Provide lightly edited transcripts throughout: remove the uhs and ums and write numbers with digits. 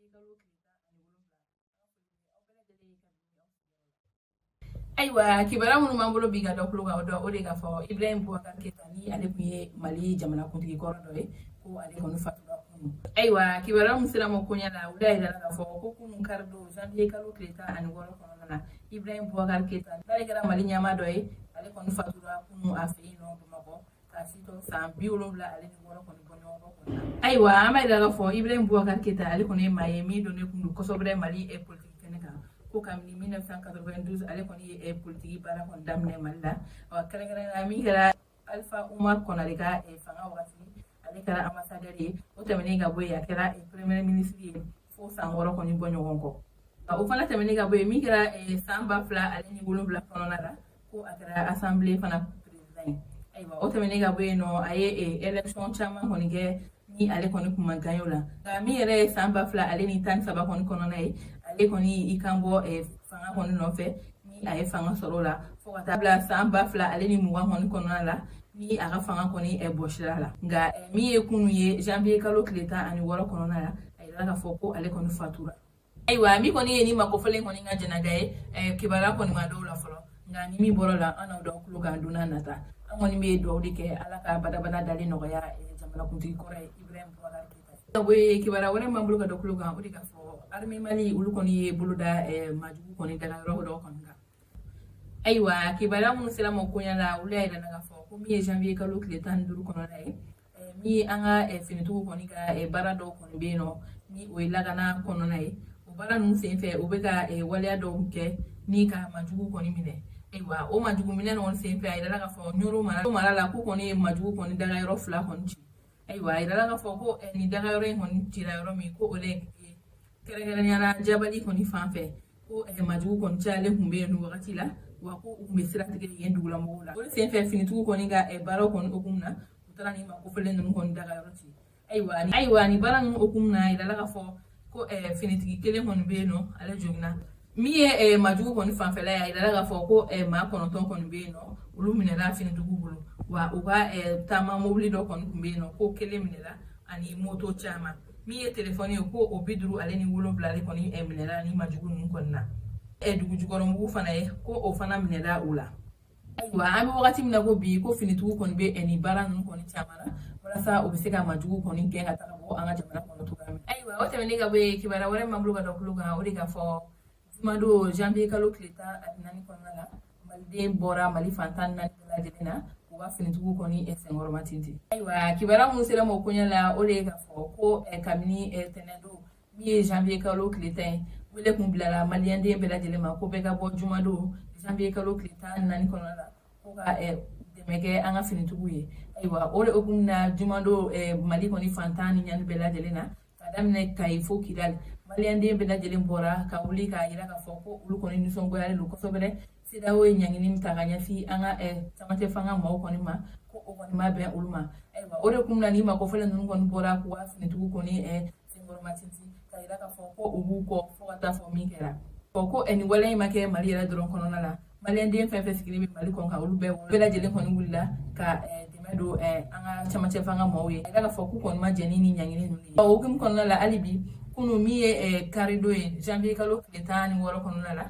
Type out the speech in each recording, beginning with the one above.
kalo tile 17. Ayiwa, kibaruya minnu b'an bolo bi ka da tulo kan, o dɔ o de k'a fɔ Ibrahim Boubacar Keita, ni ale tun ye Mali jamanakuntigi kɔrɔ dɔ ye, ko ale kɔni fatura kunun. Ayiwa, kibaruya min sera ma koɲɛ la, olu y'a yira k'a fɔ ko kunun karidon, janvier kalo tile 16 kɔnɔna na, Ibrahim Boubacar Keita, n'ale kɛra Mali ɲɛmaa dɔ ye, ale kɔni fatura kunun a fɛ yen nɔ Bamakɔ, k'a si to san 76 kɔni bɔ ɲɔgɔn kɔ kɔni na. Ayiwa, an b'a yira k'a fɔ Ibrahim Boubacar Keita, ale kɔni ye maa ye min donnen kun don kosɛbɛ Mali politiki kɛnɛ kan, ko kabini 1992 ale kɔni ye politiki baara kɔni daminɛ Mali la. Kɛrɛnkɛrɛnnenya la, min kɛra Alpha Oumar Konaré ka fanga wagati, ale kɛra ambassadeur ye. O tɛmɛnen ka bɔ yen, a kɛra premier ministre ye fo san 6 kɔni bɔ ɲɔgɔn kɔ. O fana tɛmɛnen ka bɔ yen, min kɛra san 2007 kɔnɔna la, ko a kɛra assemblée fana président ye. Ayiwa, o tɛmɛnen ka bɔ yen nɔ, a ye élection caman kɔni kɛ ni ale kɔni kun ma gagné o la. Nka min yɛrɛ ye san 2013 kɔni kɔnɔna ye, ale kɔni i kan bɔ fanga kɔni nɔfɛ ni a ye fanga sɔrɔ o la, fo ka taa bila san 2020 kɔni kɔnɔna la, ni a ka fanga kɔni bɔsira la. Nka min ye kunun ye, janvier kalo tile 16 kɔnɔna la, a yira k'a fɔ ko ale kɔni fatura. Ayiwa, min kɔni ye ni makofɔlen kɔni ka janaja ye, kibaruya kɔni ma dɔw la fɔlɔ. Nka ni min bɔra la, an n'aw da tulo kan don n'a nata. An kɔni bɛ dugawu de kɛ, Ala ka badabada dali nɔgɔya jamanakuntigi kɔrɔ ye Ibrahim Boubacar Keita. O ye kibaruya wɛrɛ m'an bolo ka da tulo kan, o de ka fɔ armée Mali, olu kɔni ye boloda majugu kɔni dagayɔrɔ dɔ kɔni kan. Ayiwa, kibaruya minnu sera ma koɲɛ la, olu y'a yira k'a fɔ ko min ye janvier kalo tile 15 kɔnɔna ye, min ye an ka finitigiw kɔni ka baara dɔw kɔni bɛ yen nɔ, ni o ye lakana kɔnɔna ye. O baara ninnu senfɛ, u bɛ ka waleya dɔw kɛ ni ka majugu kɔni minɛ. Ayiwa, o majugu minɛ kɔni senfɛ, a yirala k'a fɔ Ɲoro mara la, k'u kɔni ye majugu kɔni dagayɔrɔ fila kɔni ci. Ayiwa, a yirala k'a fɔ ko nin dagayɔrɔ in kɔni cira yɔrɔ min, ko o de kɛrɛnkɛrɛnnenya la Jabali kɔni fan fɛ, ko majugu kɔni cayalen tun bɛ yen nin wagati la, wa ko u tun bɛ sira tigɛ yen dugulamɔgɔw la. O de senfɛ, finitigiw kɔni ka baaraw kɔni hukumu na, u taara nin makofɛlen ninnu kɔni dagayɔrɔ ci. Ayiwa, nin baara ninnu hukumu na, a yirala k'a fɔ ko finitigi kelen kɔni bɛ yen nɔ, ale joginna. Min ye majugu kɔni fanfɛla ye, a yirala k'a fɔ ko maa 9 kɔni bɛ yen nɔ, olu minɛla finitigiw bolo, wa u ka taama mobili dɔ kɔni tun bɛ yen nɔ, ko kelen minɛla ani moto caman. Min ye telefɔni ye, ko o 57 ale kɔni minɛla ni majugu ninnu kɔni na. Dugu jukɔrɔmugu fana ye, ko o fana minɛla u la. Ayiwa, an bɛ wagati min na ko bi, ko finitigiw kɔni bɛ nin baara ninnu kɔni caman na walasa u bɛ se ka majugu kɔni gɛn ka taga bɔ an ka jamana kɔnɔ cogoya min. Ayiwa, o tɛmɛnen ka bɔ yen, kibaruya wɛrɛ m'an bolo ka da tulo kan, o de ka fɔ jumadon, janvier kalo tile 14 kɔnɔna la, maliden bɔra Mali fan 14 bɛɛ lajɛlen na k'u ka finitigiw kɔni senkɔrɔma tintin. Ayiwa, kibaruya minnu sera ma o koɲɛ la, o de ye k'a fɔ ko kabini tɛnɛndon, min ye janvier kalo tile 10 ye, wele kun bilala maliyɛnden bɛɛ lajɛlen ma ko bɛɛ ka bɔ jumadon, janvier kalo tile 14 kɔnɔna la, ko ka dɛmɛ kɛ an ka finitigiw ye. Ayiwa, o de hukumu na, jumadon, Mali kɔni fan 14 bɛɛ lajɛlen na, ka daminɛ Kayi fo Kidali, maliyɛnden bɛɛ lajɛlen bɔra ka wuli k'a yira k'a fɔ ko olu kɔni nisɔngoyalen don kosɛbɛ. CEDEAO ye ɲangini min ta ka ɲɛsin an ka camancɛ fanga maaw kɔni ma, ko o kɔni ma bɛn olu ma. Ayiwa, o de kun na ni makɔfɛlen ninnu kɔni bɔra k'u ka finitigiw kɔni senkɔrɔma tintin, ka yira k'a fɔ ko u b'u kɔ fo ka taa fɔ min kɛra. Ko nin wale in ma kɛ Mali yɛrɛ dɔrɔn kɔnɔna la, maliyɛnden fɛn fɛn sigilen bɛ Mali kɔnɔ kan, olu bɛɛ lajɛlen kɔni wulila ka dɛmɛ don an ka camancɛ fanga maaw ye, a yira k'a fɔ k'u kɔni ma jɛn ni ɲangini ninnu ye. O hukumu kɔnɔna la, hali bi kunun, min ye karidon ye, janvier kalo tile 16 kɔnɔna la,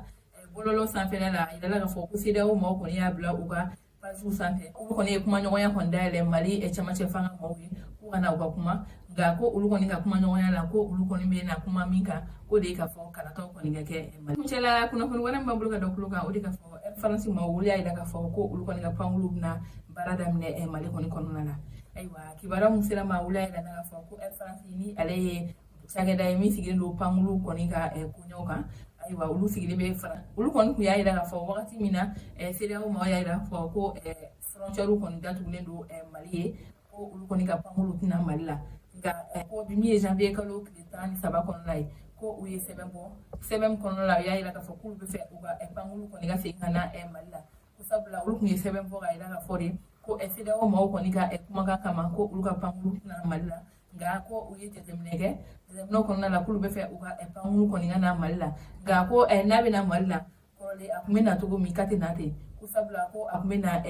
bɔlɔlɔ sanfɛla la, a yirala k'a fɔ ko CEDEAO maaw kɔni y'a bila u ka pagew sanfɛ, olu kɔni ye kumaɲɔgɔnya kɔni dayɛlɛ Mali camancɛ fanga maaw ye k'u ka na u ka kuma. Nka ko olu kɔni ka kumaɲɔgɔnya la, ko olu kɔni bɛ na kuma min kan, ko de ye k'a fɔ kalataw kɔni ka kɛ Mali. Kuncɛla, kunnafoni wɛrɛ min b'an bolo ka da tulo kan, o de k'a fɔ Air France maaw, olu y'a yira k'a fɔ ko olu kɔni ka pankulu bɛna baara daminɛ Mali kɔni kɔnɔna la. Ayiwa, kibaruya min sera ma, olu y'a yira k'a fɔ ko Air France, ni ale ye cakɛda ye min sigilen don pankulu kɔni ka koɲɛw kan, ayiwa, olu sigilen bɛ fara. Olu kɔni tun y'a yira k'a fɔ wagati min na CEDEAO maaw y'a yira k'a fɔ ko frontière kɔni datugulen don Mali ye, ko olu kɔni ka pankulu tɛna Mali la. Nka ko bi, min ye janvier kalo tile 13 kɔnɔna ye, ko u ye sɛbɛn bɔ. Sɛbɛn min kɔnɔna la, u y'a yira k'a fɔ k'olu bɛ fɛ u ka pankulu kɔni ka segin ka na Mali la, ko sabula olu tun ye sɛbɛn bɔ k'a yira k'a fɔ de ko CEDEAO maaw kɔni ka kumakan kama, ko olu ka pankulu tɛna Mali la. Nka ko u ye jateminɛ kɛ, jateminɛw kɔnɔna la, k'olu bɛ fɛ u ka pankulu kɔni ka na Mali la. Nka ko n'a bɛ na Mali la, kɔrɔlen a tun bɛ na cogo min, k'a tɛ na ten, ko sabula ko a tun bɛ na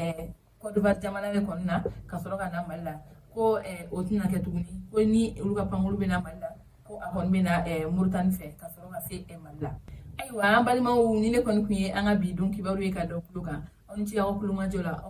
Côte d'Ivoire jamana de kɔni na ka sɔrɔ ka na Mali la, ko o tɛna kɛ tuguni, ko ni olu ka pankulu bɛ na Mali la, Ko a kɔni bɛ na Moritani fɛ ka sɔrɔ ka se Mali la. Ayiwa, an balimaw, ni ne kɔni tun ye an ka bi don kibaru ye ka da tulo kan. Aw ni ce aw kulomajɔ la.